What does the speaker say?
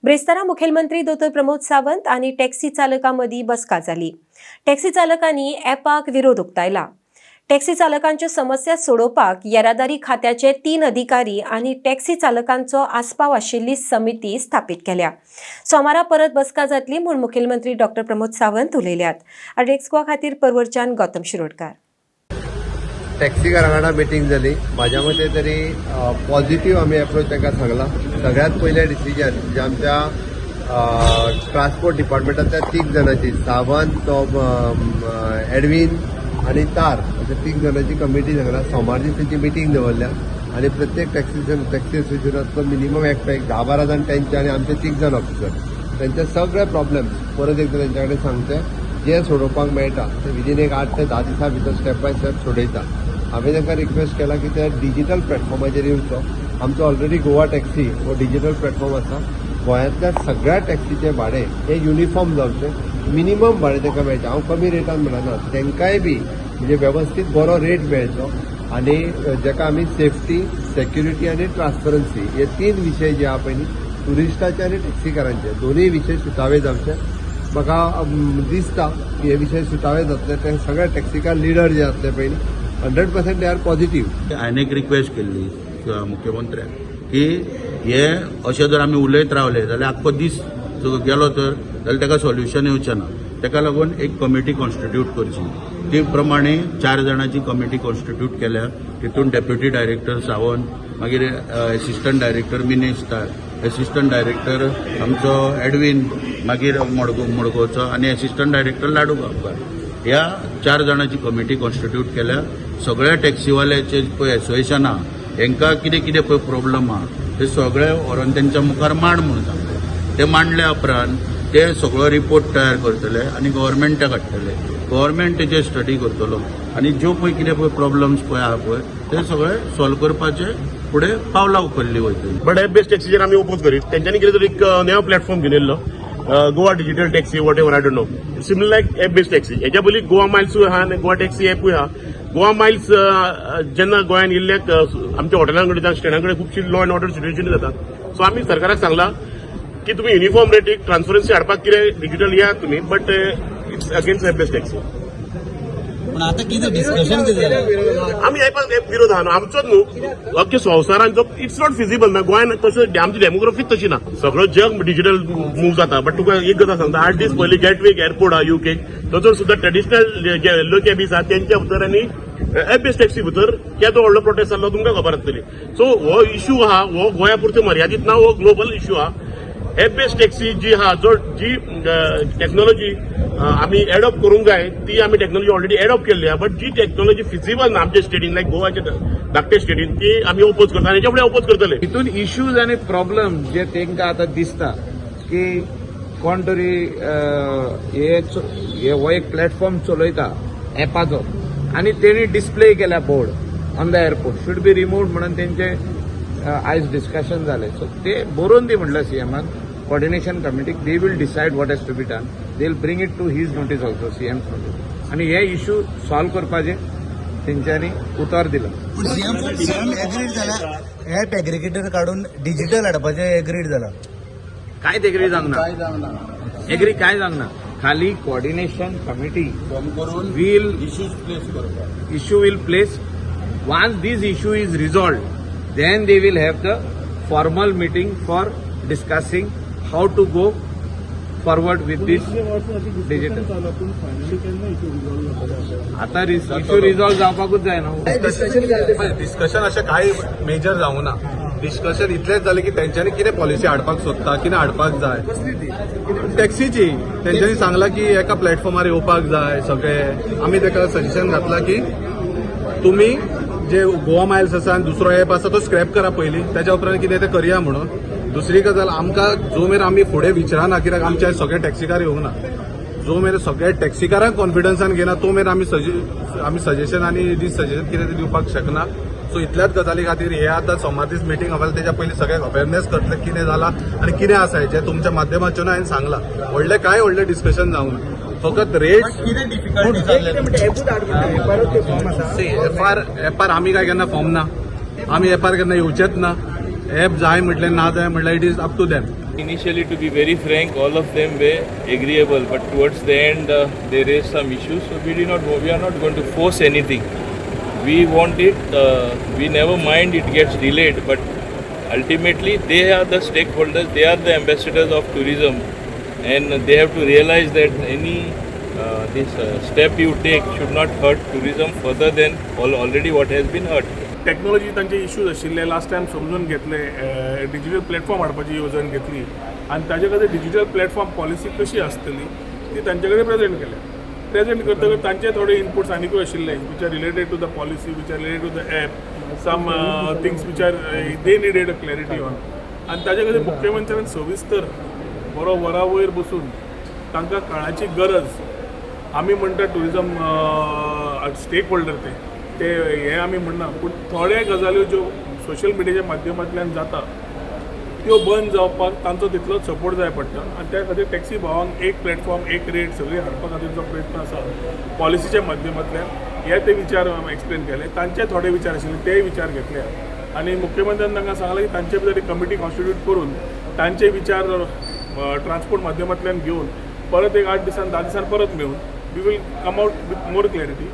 ब्रेस्तारा मुखेलमंत्री दोतोर प्रमोद सावंत आनी टॅक्सी चालकां मदीं बसका जाली. टॅक्सी चालकांनी ॲपाक विरोध उक्तायला. टॅक्सी चालकांच्यो समस्या सोडोवपाक येरादारी खात्याचे तीन अधिकारी आनी टॅक्सी चालकांचो आस्पाव आशिल्ली समिती स्थापीत केल्या. सोमारा परत बसका जातली म्हूण मुखेलमंत्री डॉक्टर प्रमोद सावंत उलयल्यात. आरडीएक्स गोवा खातीर परवरच्यान गौतम शिरोडकार. टॅक्सीकारां वांगडा मिटींग जाली. म्हाज्या मते तरी पॉझिटिव्ह आमी एप्रोच तांकां सांगला. सगळ्यात पयलें डिसिजन जे आमच्या ट्रान्सपोर्ट डिपार्टमेंटांतल्या तीग जाणांची, सावंत, तो एडवीन आनी तार, अशा तीग जाणांची कमिटी सांगला. सोमार दीस तेंची मिटींग दवरल्या आनी प्रत्येक टॅक्सी एसोसिएशनांतलो मिनिमम एकटो, एक 10-12 जाण तेंचे आनी आमचे तीग जाण ऑफिसर, तेंचे सगळे प्रॉब्लेम्स परत एकदां तेंच्या कडेन सांगचे. जे सोडोवपाक मेळटा ते विदीन एक 8 ते 10 दिसां भितर स्टेप बाय स्टेप सोडयता. हांवें तांकां रिक्वेस्ट केला की ते डिजिटल प्लॅटफॉर्माचेर येवचो. आमचो ऑलरेडी गोवा टॅक्सी हो डिजिटल प्लॅटफॉर्म आसा. गोंयांतल्या सगळ्या टॅक्सीचें भाडें हें युनिफॉर्म जावचें, मिनिमम भाडें तांकां मेळचें. हांव कमी रेटान म्हणना, तांकांय बी म्हणजे वेवस्थीत बरो रेट मेळचो आनी जेका आमी सेफ्टी, सेक्युरिटी आनी ट्रान्सपरन्सी हे तीन विशय जे आहा पळय न्ही, ट्युरिस्टाचे आनी टॅक्सीकारांचे दोनूय विशय सुटावे जावचे. म्हाका दिसता की हे विशय सुटावे जातले. ते सगळे टॅक्सीकार लिडर जे आसले पळय न्ही, 100% they are positive. हांवें एक रिक्वेस्ट केल्ली मुख्यमंत्र्याक की हे अशें जर आमी उलयत रावले जाल्यार आख्खो दीस जो गेलो तर जाल्यार ताका सोल्युशन येवचें ना. ताका लागून एक कमिटी कॉन्स्टिट्यूट करची. ती प्रमाणे चार जाणांची कमिटी कॉन्स्टिट्यूट केल्या. तितून डेप्युटी डायरेक्टर सावंत, मागीर एसिस्टंट डायरेक्टर मिनेश तार, एसिस्टंट डायरेक्टर आमचो एडवीन, मागीर मडगांवचो आनी एसिस्टंट डायरेक्टर लाडू गांवकार, ह्या चार जाणांची कमिटी कॉन्स्टिट्यूट केल्या. सगळ्या टॅक्सीवाल्याचे पळय एसोसिएशन आहा, हेंकां कितें कितें पळय प्रॉब्लम आहा ते सगळे व्हरोन तेंच्या मुखार मांड म्हणून सांगले. ते मांडल्या उपरांत ते सगळो रिपोर्ट तयार करतले आनी गव्हर्मेंटाक हाडटले. गव्हर्मेंट तेजेर स्टडी करतलो आनी ज्यो पळय कितें पळय प्रॉब्लम्स पळय आहा पळय ते सगळे सॉल्व करपाचे फुडें पावलां उखल्ली वयतली. बट एप बेस्ड टॅक्सीचेर आमी ओपोज करीत. तेंच्यांनी कितें तरी एक नवो प्लॅटफॉर्म घेवन येयल्लो, Goa digital taxi, whatever, I don't know, similar like app based taxi. हेच्या पयलीं गोवा मायल्सूय आहा आनी गोवा टॅक्सी एपूय आहा. गोवा मायल्स जेन्ना गोंयान येयल्ल्याक आमच्या हॉटेलां कडेन जावं स्टँडा कडेन खुबशी लॉ अँड ऑर्डर सिट्युएशन जाता. सो आमी सरकाराक सांगला की तुमी युनिफॉर्म रेटीक ट्रान्सपरन्सी हाडपाक कितें डिजिटल येयात तुमी, but it's against app based taxi. पण आता कितें डिस्कशन कितें जालें? आमी एपाक विरोध आहा न्हू, आमचोच न्हू, अख्खे संवसारान. It's not feasible ना गोंयान तशें. आमची डेमोग्राफीच तशी ना. सगळो जग डिजिटल मूव जाता. बट तुका एक गजाल सांगता, 8 दीस पयलीं गेटवीक एअरपोर्ट आहा युके, थंयसर सुद्दां ट्रेडिशनल जे येल्लो कॅबीस आहा तेंच्या भितर आनी एप बेस्ड टॅक्सी भितर केदो व्हडलो प्रोटेस्ट जाल्लो तुमकां खबर आसतली. सो हो इश्यू आहा हो गोंया पुरते मर्यादीत ना, हो ग्लोबल इश्यू आहा. एप बेस्ड टॅक्सी जी आहा, जो जी टेक्नॉलॉजी आमी एडॉप्ट करूंक जाय, ती आमी टेक्नॉलॉजी ऑलरेडी एडॉप्ट केल्ली आहा. बट जी टेक्नॉलॉजी फिजिबल ना आमच्या स्टेटीन, लायक गोवाच्या धाकटे स्टेटीन, ती आमी ओपोज करता आनी हेच्या फुडें ओपोज करतले. हितून इश्यूज आनी प्रॉब्लम जे तांकां आतां दिसता की कोण तरी हे हो एक प्लॅटफॉर्म चलयता एपाचो आनी तेणी डिस्प्ले केल्या board on the airport should be removed म्हणून तेंचे आयज डिस्कशन जालें. सो ते बरोवन दी म्हटलें सीएमान. कॉर्डिनेशन कमिटीक they will decide what has to be done. They will bring it to his notice also, CM's notice, आनी हे इश्यू सॉल्व करपाचे तेंच्यांनी उतर दिलां. सीएम सीएम एग्रीड जाला, ऍप एग्रिगेटर काडून डिजिटल हाडपाचें एग्रीड जाला. कांयच एग्री जावंक ना. एग्री काय जावंक ना. खाली कॉर्डिनेशन कमिटी फॉर्म करून will issues place करपाक issue will place. Once this issue is resolved, then they will have the formal meeting for discussing how to go forward with this digital. आता issue resolve जावपाकूच जाय न्हू. Discussion अशें कांय major जावंक ना. Discussion इतलेंच जालें की तेंच्यांनी कितें पॉलिसी हाडपाक सोदता, कितें हाडपाक जाय टॅक्सीची. तेंच्यांनी सांगलां की एका प्लॅटफॉर्मार येवपाक जाय सगळे. आमी ताका सजेशन घातलां की तुमी जे गोवा मायल्स आसा आनी दुसरो एप आसा तो स्क्रॅप करा पयलीं, तेच्या उपरांत कितें तें करया म्हणून. दुसरी गजाल, आमकां जो मेरेन आमी फुडें विचारना, कित्याक आमचे सगळे टॅक्सीकार येवंक ना, जो मेरेन सगळे टॅक्सीकारांक कॉन्फिडन्सान घेना तो मेरेन आमी सजेशन आनी दीस सजेशन कितें तें दिवपाक शकना. सो इतल्याच गजाली खातीर हे आतां सोमार दीस मिटींग आहा. तेच्या पयलीं सगळ्यांक अवेरनेस करतले कितें जाला आनी कितें आसा हेचें. तुमच्या माध्यमाच्यान हांवें सांगलां. व्हडलें कांय व्हडलें डिस्कशन जावंक ना, फकत रेट कितें डिफिकल्टी जाल्ले? एपार एपार आमी काय केन्ना फॉर्म ना, आमी एपार केन्ना येवचेच ना. एप जाय म्हटलें, ना जाय म्हटल्यार, it is up to them. Initially, to be very frank, all of them were agreeable, but towards the end, they raised some issues. So we did not. We are not going to force anything. We want it. We never mind it gets delayed, but ultimately, they are the stakeholders. They are the ambassadors of tourism, and they have to realize that any this step you take should not hurt tourism further than already what has been hurt. Technology तांचे issues आशिल्ले last time समजून घेतले, digital platform हाडपाची येवजण घेतली आनी ताजे खातीर डिजिटल प्लॅटफॉर्म पॉलिसी कशी आसतली ती तांचे कडेन प्रेजेंट केल्या. प्रेजेंट करतकच तांचे थोडे इनपुट्स आनिकूय आशिल्ले which are related to the policy, which are related to the app, some things which are they needed a clarity on. आनी ताजे खातीर मुख्यमंत्र्यान सविस्तर बरो वरा वयर बसून तांकां काळाची गरज, आमी म्हणटा टुरिजम स्टेक होल्डर ते ते हे आमी म्हणना, पूण थोड्या गजाल्यो ज्यो सोशल मिडियाच्या माध्यमांतल्यान जाता त्यो बंद जावपाक तांचो तितलोच सपोर्ट जाय पडटा. आनी त्या खातीर टॅक्सी भावांक एक प्लॅटफॉर्म, एक रेट सगळी हाडपा खातीर जो प्रयत्न आसा पॉलिसीच्या माध्यमांतल्यान, हे ते विचार एक्सप्लेन केले. तांचे थोडे विचार आशिल्ले तेय विचार घेतले आनी मुख्यमंत्र्यान तांकां सांगलें की तांचे भितर एक कमिटी कॉन्स्टिट्यूट करून तांचे विचार ट्रान्सपोर्ट माध्यमांतल्यान घेवन परत एक 8 दिसान 10 दिसान परत मेळून we will come out with more clarity.